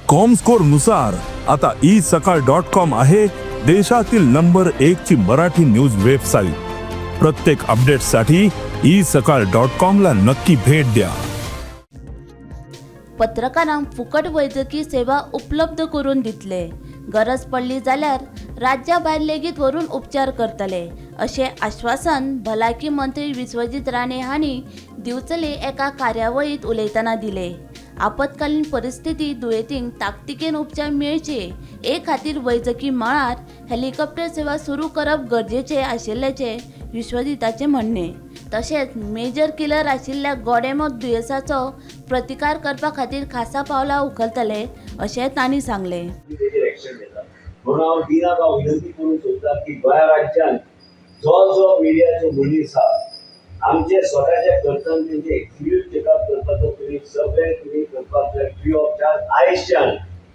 Comscore नुसार आता E सकाळ डॉट कॉम आहे देशातील नंबर एक ची मराठी न्यूज वेबसाईट. प्रत्येक अपडेटसाठी ई सकाळ डॉट कॉम ला नक्की भेट द्या. पत्रकारांक फुकट वैजकी सेवा उपलब्ध करून दितले. गरज पडली जाल्यार राज्या भायर लेगीत व्हरून उपचार करतले, अशें आश्वासन भलायकी मंत्री विश्वजीत राणे हांणी दिवचले एका कार्यावळींत उलयतना दिले. आपत्कालीन परिस्थितीत दुयेंतींक ताकतिकेन उपचार मेळचे हे खातीर वैजकी मळार हेलिकॉप्टर सेवा सुरू करप गरजेचें आशिल्ल्याचें विश्वजिताचें म्हणणें. तशेंच मेजर किलर आशिल्ल्या गोडेंमूत दुयेंसाचो प्रतिकार करपा खातीर खासा पावलां उखलतले, अशें तांणी सांगलें. तेजेर एक्शन घेता म्हणून हांव डिनाक हांव विनंती करूंक सोदता की गोंया राज्यान जो जो मिडियाचो मनीस आहा, आमचे स्वताच्या खर्चान तेंचे एक्सक्लुझीव चेकअप करपाचो तुमी सगळे तुमी करपाक जाय, फ्री ऑफ चार्ज. आयजच्यान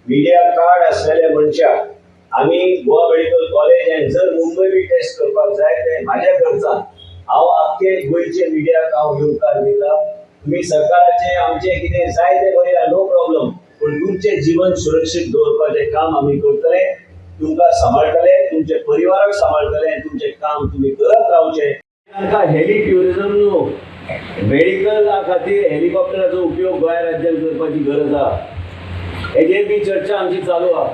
मिडिया कार्ड आसलेल्या मनशाक आमी गोवा मेडिकल कॉलेज आनी जर मुंबय बी टेस्ट करपाक जाय, ते म्हाज्या खर्चान हांव आख्खे गोंयचे मिडियाक हांव येवकार दिता. तुमी सरकाराचे, आमचे कितें जाय तें बरया, नो प्रॉब्लम, पूण तुमचें जीवन सुरक्षीत दवरपाचें काम आमी करतले. तुमकां सांबाळटले, तुमचे परिवाराक सांबाळटले आनी तुमचें काम तुमी करत रावचें. तांकां हेली ट्युरिझम न्हू, मेडिकला खातीर हेलिकॉप्टराचो उपयोग गोंय राज्यान करपाची गरज आहा. हेजेर बी चर्चा आमची चालू आहा.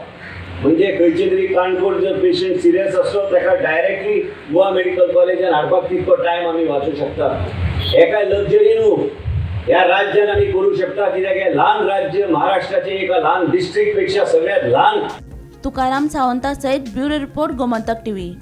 म्हणजे खंयचे तरी काणकोण जर पेशंट सिरियस आसलो, ताका डायरेक्टली गोवा मेडिकल कॉलेजान हाडपाक तितको टायम आमी वाचूं शकता. हे काय लक्झरी न्हू, ह्या राज्यान आमी करूं शकता, कित्याक हे ल्हान राज्य महाराष्ट्राचे एका ल्हान डिस्ट्रिक्ट पेक्षा सगळ्यात ल्हान. तुकाराम सावंता सयत ब्युरो रिपोर्ट, गोमंतक टीव्ही.